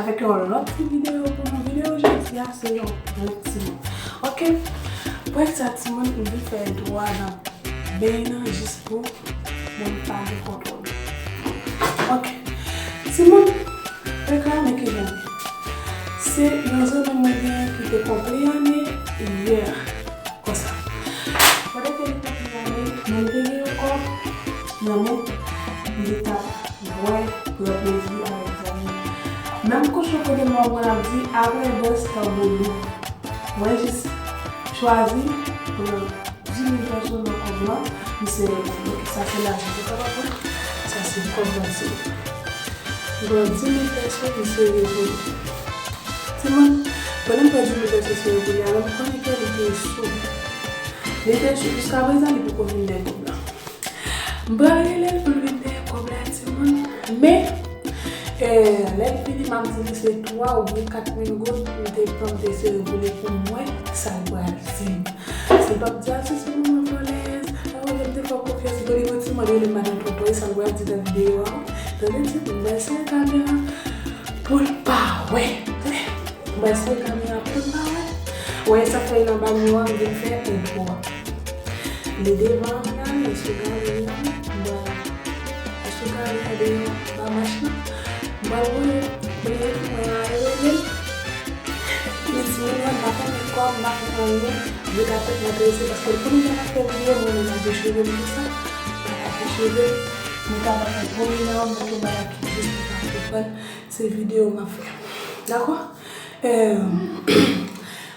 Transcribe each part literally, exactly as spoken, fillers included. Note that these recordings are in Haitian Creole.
Avèk yon lòt ti videyo pou nou. Videyo jodi a se yon prank timoun. Ok, prank sa timoun, m vin fè dwa nan beny nan jis pou mwen pa gen kontwòl. Ok, timoun, prank la men ki jan l ye. Se yon zanmi mwen genyen ki te konpleyane yè. Konsa. Pandan ke li t ap gade, men li te gen yon kòb nan men li, li t ap bwè, pran plezi avèk zanmi. Menm kouch ou kote m wè w ap di, apre dans tanbou lou. Mwen jis chwazi pran dis mil pèso nan kòb lan, misye reponn. Ok, sa se lajan. Ou kapab wè, sa se kòb lan, se. Bon, dis mil pèso, misye reponn. Timoun, pandan m pran dis mil pèso sou yo kounye a, men m konnen ke li te sou. Li te sou, jiskaprezan, li poko vin dèyè kòb la. M pral rele l pou l vin dèyè kòb la, timoun. Men, eh, lè l vini, m ap di li se twa oubyen kat mil goud, m te pran, m te sere pou li pou m wè sa l pral di m. Si l p ap di a, se sou mwen vòlèz. A, ou lè m te fè w konfyans, li te di, timoun, rele m maten twonpwen, sa l pral di nan videyo a. Tande, timoun, m pral sere kamera pou l pa wè. Tande. Mwen se kamera pou l pa wè. Wè sa fè l anba mi a, m vin fè entwo a. Li devan an la, li sou gari an, mwen sou gari an deyò anba mach lan. Mwen voye, voye mwen ale rele. Li di, mwen, mwen pa fè mekòp, m pa fè anyen. Li ka fèt mwen enterese paske l konnen jan m ap fè videyo, mwen menm m ap dechire m konsa. M ap dechire, mwen ka fè gwo milan, mwen tou bagay ki jis pou pa konprann. Se videyo m ap fè. Dakò? Em,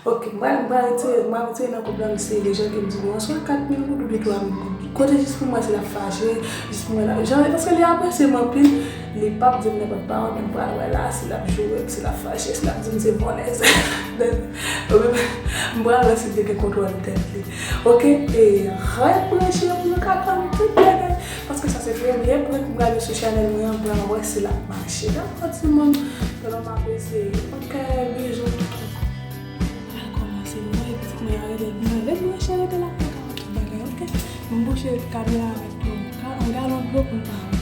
ok, m pral, m pral retire, m pral retire nan kòb la, m se lejan ke m di nou an, swa kat mil goud oubyen twa mil goud. Kote jis pou mwen, si l ap fache, jis pou mwen la. Jan, paske li apresye m anpil, li p ap di m nenpòt pawòl, men m pral wè la, si l ap joure m, si l ap fache, si l ap di m se vòlèz. M pral wè si l te gen kontwòl tèt li. Ok? E rete branche pou nou ka tann tout bagay. Paske sa se premye prank m gade sou chanèl mwen an, m pral wè si l ap mache. Dakò, timoun? Tèlman m apresye. Ok, bizou. Pral kòmanse, mwen, pitit mwen an rele m, mwen rele m, mwen cheri, rete la pou nou ka wè tout bagay, ok? M bouche kamera avèk yon ka-, yon galon dlo pou l pa wè.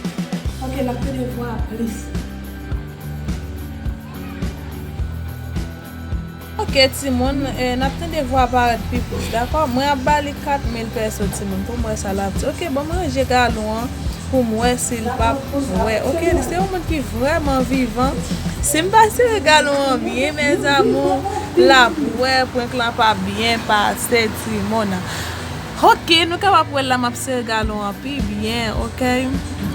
Ok, n ap tande vwa a plis. Ok, timoun, eh, n ap tande vwa parèt pi plis, dakò? Mwen ap ba li kat mil pèso, timoun, pou m wè sa l ap di. Ok, ban m ranje galon an pou m wè si l p ap wè. Ok, li se yon moun ki vrèman vivan. Si m pa sere galon an byen, mes amours, l ap wè prank lan p ap byen pase, timoun. Ok, nou kapab wè l la, m ap sere galon an pi byen, ok?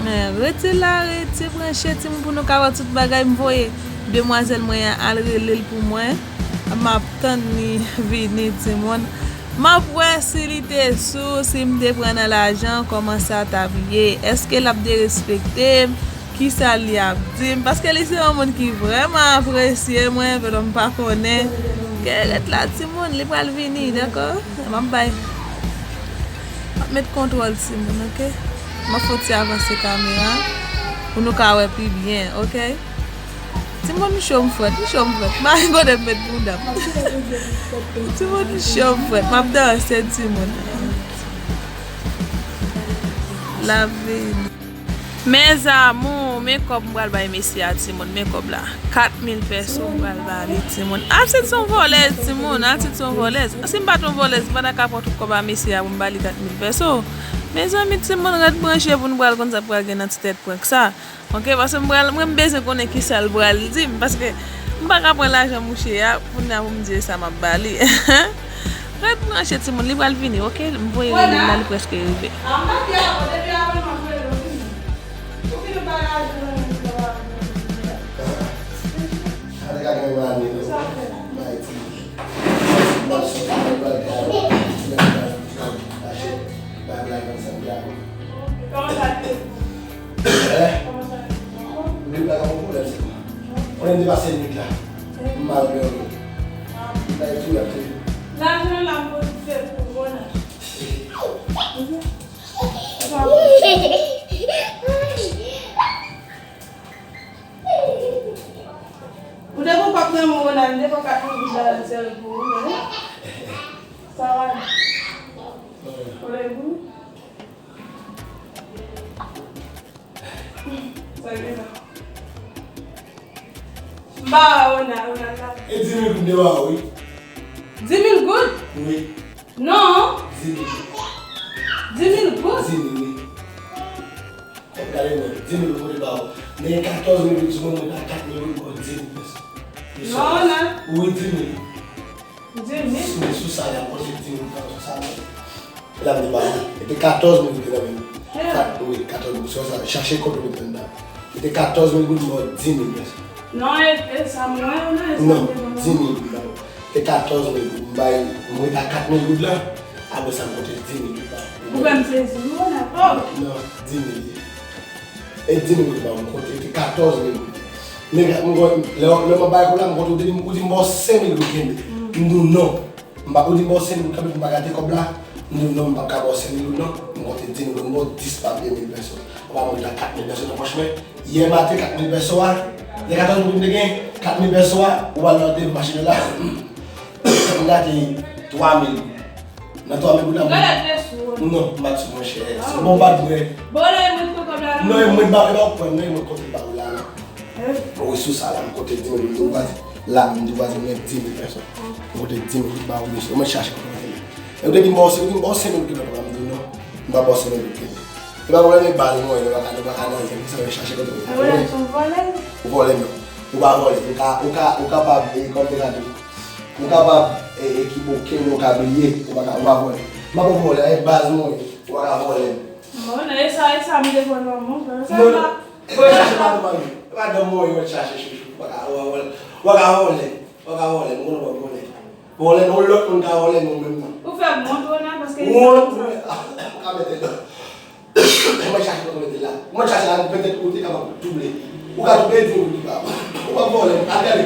Men, rete la, rete branche, timoun, pou nou ka wè tout bagay m voye. Demwazèl mwen an al rele l pou mwen. M ap tann li vini, timoun. M ap wè si li te sou, si m te pran nan lajan, kòman sa t ap ye. Èske l ap derespekte m? Kisa li ap di m? Paske li se yon moun ki vrèman apresye mwen, men m pa konnen. Ke rete la, timoun, li pral vini, dakò? M ap bay. M ap met kontwòl, timoun, ok? M ap fon ti avanse kamera pou nou ka wè pi byen, ok? Timoun, cho m frèt, cho m frèt. M pa gen kote m met bouda m. Timoun, cho m frèt. M ap danse, timoun. L ap vini. Mes amours, men kòb m pral bay mesye a, timoun. Men kòb la. Kat mil pèso m pral ba li, timoun. Atis se yon vòlèz, timoun. Atis se yon vòlèz. Si m pa t yon vòlèz, m pa ta ka pran tout kòb a mesye a pou m ba li kat mil pèso. Mezanmi, timoun, rete branche pou nou pral konn sa k pral gen nan ti tèt prank sa. Ok, paske m pral, mwen m bezwen konnen kisa l pral di m, paske m pa ka pran lajan mouche a, kounye a pou m di e sa m ap ba li. Rete branche, timoun, li pral vini, ok? M voye rele l la, li prèske rive. Kòman sa te? Hein? Kòman sa te? Li pa gen pwoblèm, se mwen. Mwen menm depase nwit la. M mal dòmi. Li pa tou y ap fè. Lajan la m poze pou bon. Ou te gon kòb nan men w, Ronald, m te pran kat mil goud la, l sere pou ou, men. Sa va? Kòlèg ou? Sa gen la? M pa wè Ronald, Ronald la. E di mil goud de ba ou, wi. Di mil goud? Wi. Non. Di mil. Di mil goud? Di mil, wi. Kòm gade mwen, di mil goud de ba ou. Men katòz mil goud sou mwen, mwen pa kat mil goud, mwen di mil pèsòn. Non, Ronald. Wi, di mil. Di mil? Sou, sou sa, y ap konte di mil frank sou sa, non. E la m di ba ou, e te katòz mil goud nan men m. Sa, wi, katòz mil, sou sa, chache kòb ou met anndan. E te katòz mil goud, mwen di mil pèsòn. Non, e, e sa m wè, non, e sa m te wè. Non, di mil goud la. Te katòz mil goud, m bay, m ret a kat mil goud la. Apre sa, m konte di mil goud la. Ou fè m sezi, wi, Ronald. Oh! Non, di mil ye. E di mil goud ba ou, m konte, te katòz mil goud. Nèg la, m konn, lè, lè m ap bay kòb la, m konte, ou te di m, ou di m ba w senk mil goud kenbe. M di w non. M pa, ou di m ba w senk mil goud kanpe pou m pa gate kòb la. M di w non, m p ap ka ba w senk mil goud non. M konte di mil goud, m ba w dis papye mil pèso. Ou pa mwen la kat mil pèso nan pòch mwen. Yè maten, kat mil pèso a, de katòz mil goud m te gen, kat mil pèso a, ou al nan de machin la. M gate twa mil goud. Nan twa mil goud la, mwen. Gade trè sou, wi. Non, m pa t sou, monchè. Ah, se bon, m pa t bwè. Bon, la, e mwen ki pran kòb la, non? Non, e mwen, ba, e ba w pran, non, e mwen konte ba ou la, non. Eh? Wi, sou sa, la, m konte di mil goud, m pa di, la, m di, m pa di, mwen di mil pèsòn. M konte di mil goud ba ou, mesye. Mwen chache kote mwen te ye. E ou te di m ba w, ou di m ba w senk mil goud, m di non. M pa ba w senk mil goud. E pa pwoblèm, e baz mwen, nou pa ka, nou pa ka nan anyen, sa mwen chache kote mwen te ye. Ou vòlè, non. Ou pa vòlè, ou ka, ou ka, ou kapab, e, kòm te ka di, ou kapab, e, ekivoke, ou ka bliye, ou pa ka, ou pa vòlè. M pa konn vòlè, e baz mwen, ou pa ka vòlè. Bon, e sa, e sa m te konn nan moun, sa pa. Mwen chache madanm mwen, e madanm mwen, mwen chache chouchou, ou pa ka, ou pa vòlè, ou pa ka vòlè, ou pa ka vòlè, mwen konn ou pa vòlè. Vòlè, non, lòt moun ka vòlè, non, menm non. Ou fè m wont, Ronald, paske. Wont, mwen, ou ka mete non. Mwen chache kote mete la. Mwen chache la, petèt ou te kapab double. Ou ka double di ou li pa. Ou pa vòlè, al gade.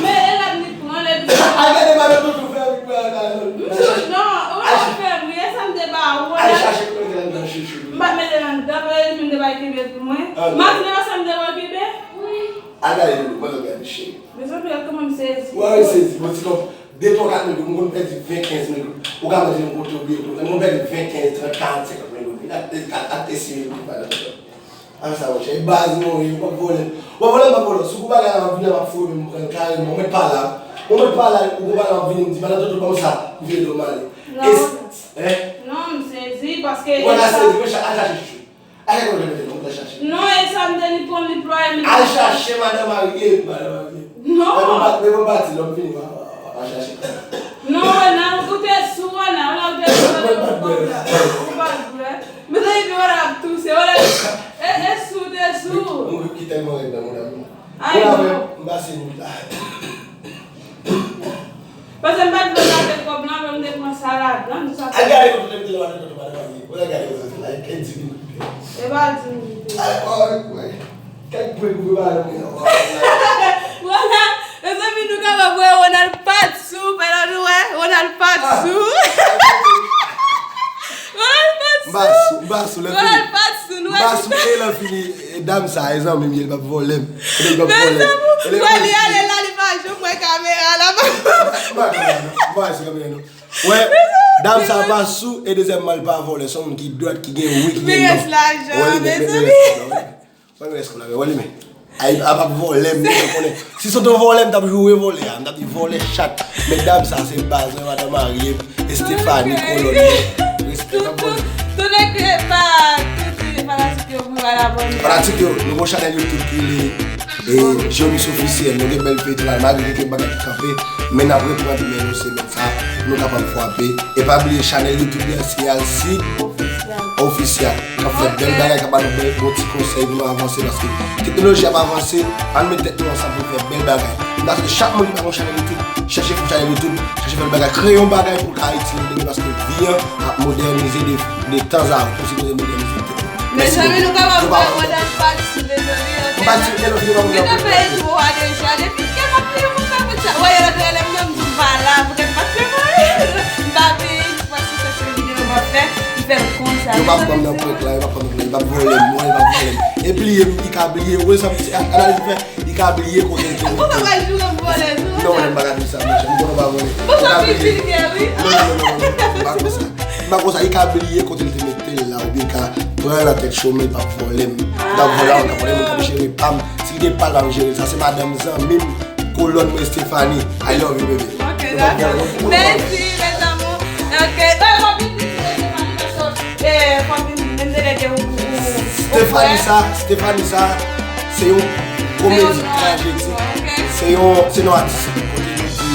Men e la m li pran, epi. Al gade madanm toujou fè wi, pran la. M sou, non, ou pa fè m ri, e sa m te ba ou, al chache kote mete la nan chouchou. M pa mete nan dan, men li menm te bay kenbe pou mwen. Matin e pa sa m te ba ou kenbe? Wi. Al gade doudou, mwen menm gade cheri. Mezanmi, gad kòman m sezi. Wè, wi, sezi. Bon, ti kòb, de twa kat mil goud, m konn pèdi ven, kenz mil goud. Ou ka mande m kote ou bliye tou. Mwen pèdi ven, kenz, trant, karant, senkant mil goud. Gad, gad, gad, gad, sis mil goud pa nan tèt. An sa, monchè, e baz mwen ye, ou p ap vòlè. W ap vòlè, m p ap vòlè. Si w gon bagay la, m ap vini, m ap foure, m pran l karèman. Ou mèt pa la. Ou mèt pa la, ou gon bagay la, m ap vini, m di, madanm Toto, ban m sa. M vire do m ale. Non. E s-, hein? Non, m sezi, paske. Ou pa ka sezi, men al chache chouchou. Al chache kote mete non, ou t al chache. Non, e sa m te li pran li plwaye m. Al chache madan marye, madan marye. Non. Men bon pati, men bon pati, lè m fini, w a, w a, w a chache. Non, Ronald, ou te sou, Ronald, Ronald, ou te sou, ou pa t bwè. Ou pa t bwè. Men nan epi Ronald ap touse, Ronald, e, e sou, te sou. Mwen ki tèlman rèd nan mouda m. Ay, non. M pase nou la. Paske m pa t vle gate kòb lan, men m te pran sa ladan, sa. Al gade kote w te mete l, madanm Toto, madanm marye. Ou al gade kote w te mete l la, e di mil goud. E pa di mil goud. Al, al, al, kèk pwen koupe madanm mwen an. Ronald, mezanmi, nou kapab wè Ronald pa t sou, pandan nou wè Ronald pa t sou. Ronald pa t sou. M pa sou, m pa sou, lè fini. Ronald pa t sou, nou wè. M pa sou, e lè fini, e dam sa, e zanmi m ye, li p ap vòlè m. Li p ap vòlè m. Mezanmi, wè li ale la, li pa janm wè kamera la. M pa, m pa sou kamera non. Wè, dam sa pa sou, e dezyèmman, li pa vòlè, se yon moun ki dwat, ki gen wi, ki gen non. Li rès lajan, mezanmi. Wè, li rès lajan, wè. Wè, men èske w la wè li men? Ay, a p ap vòlè m, men konnen. Si se te yon vòlè, m t ap joure vòlè a. M t ap di vòlè chat. Men dam sa se baz mwen, madan marye m, Estefani, kolòn mwen. Respè, m ap vòlè. Tout, tout, tout nèg ki pa, tout fanatik yo pou al abòne. Fanatik yo, nou gon chanèl YouTube ki rele, e, Jomis Ofisyèl. Nou gen bèl feyton la, malgre gen kèk bagay ki kanpe, men n ap reprann men nou semèn sa, pou nou kapab frape. E pa bliye chanèl YouTube li a, se Alcide Ofisyèl. K ap fè bèl bagay, k ap ba nou bèl bon ti konsèy pou nou avanse, paske teknoloji ap avanse, ann met tèt nou ansanm pou n fè bèl bagay. M ta swete chak moun ki pa gen yon chanèl YouTube, chèche fè yon chanèl YouTube, chèche fè yon bagay, kreye yon bagay pou l ka itil nou demen, paske vi an ap modènize de, de tan a ot, nou sipoze modènize de tan. Mezanmi, nou kapab wè Ronald pa t sou, mezanmi, an. M pa t sou, men nou pa gen tan fè intro a deja, depi kè m ap peye pou fè moun sa. Wè, yo t rele m nan, m di m pa la, poutèt m pa t fè anyen. M pa peye, m pa sou se videyo m ap fè. Li fè l konsa. Yo p ap pran m nan prank la, yo p ap pran m nan prank, yo p ap vòlè m, non, yo p ap vòlè m. E bliye m, li ka bliye, ou wè sa m di, analiz m fè, li ka bliye kote l te mete l. Ou pa pral joure m vòlè tou. Non, mwen, m pa ka di sa, monchè, m konnen w pa vòlè. Ou ka bliye. Non, non, non, non, non, m pa konsa. M pa konsa, li ka bliye kote l te mete l la, oubyen li ka pran nan tèt cho, men li p ap vòlè m. Li p ap vòlè m, li p ap vòlè m, li p ap jere pa m. Si li Epa l pa m jere sa, se madanm zanmi m, kolòn mwen Stephanie. I love you, baby. Ok, dakò. Mèsi, mes amours. Ok, e, m ap vin piti, Stephanie, paske, e, fò m vin menm delege ou, ou, ou Stephanie sa, Stephanie sa, se yon komedi trajedi. Se yon, se yon atis kote li di,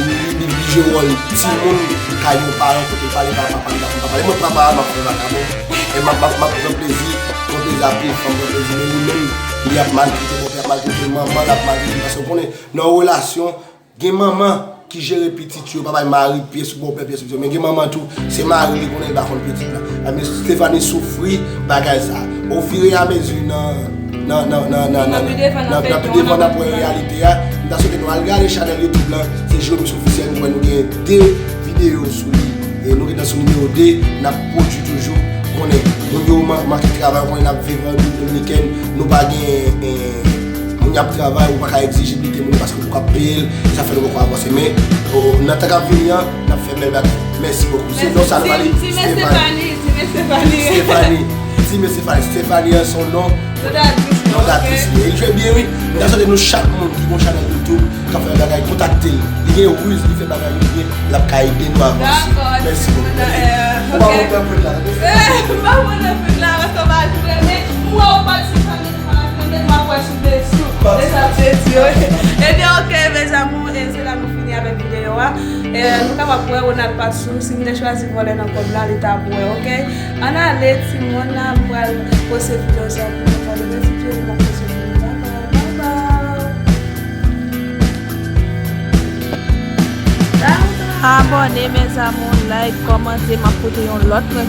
li, li, li jwe wòl timoun kay yon paran kote l pale pa papa, li pa konn pa pale. Mwen papa, m ap fè vakabon. E m ap, m ap, m ap pran plezi, pran plezi ap viv, fanm pran plezi, men li menm, li ap maltrete bòpè, ap maltrete manman, l ap maltrete, paske w konnen, nan yon relasyon, gen manman ki jere pitit yo, pa bay mari pyès, bòpè pyès, men gen manman tou, se mari li konnen li pa konn pitit la. Ebyen, Stephanie soufri bagay sa. Ofiramezi nan, nan, nan, nan, nan, nan, nan, nan pi devan n ap wè reyalite a. M ta swete nou al gade chanèl YouTube lan, se Jewmis Ofisyèl, nou wè nou gen de videyo sou li. E nou gentan sou nimewo de, n ap pwodui toujou. Konnen, moun yo man-, manke travay, konnen n ap viv an Repiblik Dominikèn, nou pa gen, eh, moun y ap travay, ou pa ka egzije pite moun paske ou p ap peye l, e sa fè nou poko avanse. Men, o, nan tan k ap vini an, n ap fè bèl bagay. Mèsi bokou. Se non sa nou pale, Stephanie. Ti men Stephanie, ti men Stephanie. Stephanie, ti men Stephanie. Stephanie an se yon non, non datris li. E li jwe byen, wi. M ta swete nou chak moun ki gon chanèl YouTube, k ap fè bagay, kontakte l. Li gen riz, li fè bagay li byen, l ap ka ede nou avanse. Mèsi bokou. Ou pa montre anpil la. M pa montre anpil la, paske m pa jwe, men m wè ou pa sou chanèl, m pa jwe, men m ap wè sou Facebook. E sa m te di, wi. Ebyen, ok, mes amours, e se la nou fini avèk videyo a. E, nou kapab wè Ronald Patsou, si m te chwazi vòlè nan kòb la, li t ap wè, ok? Ann ale, timoun, la, m pral poste videyo sa pou nou gade. Mèsi, Jerry, m ap poste videyo. Bye bye. Bye bye. Abòne, mes amours, like, kòmante, m ap pote yon lòt mwen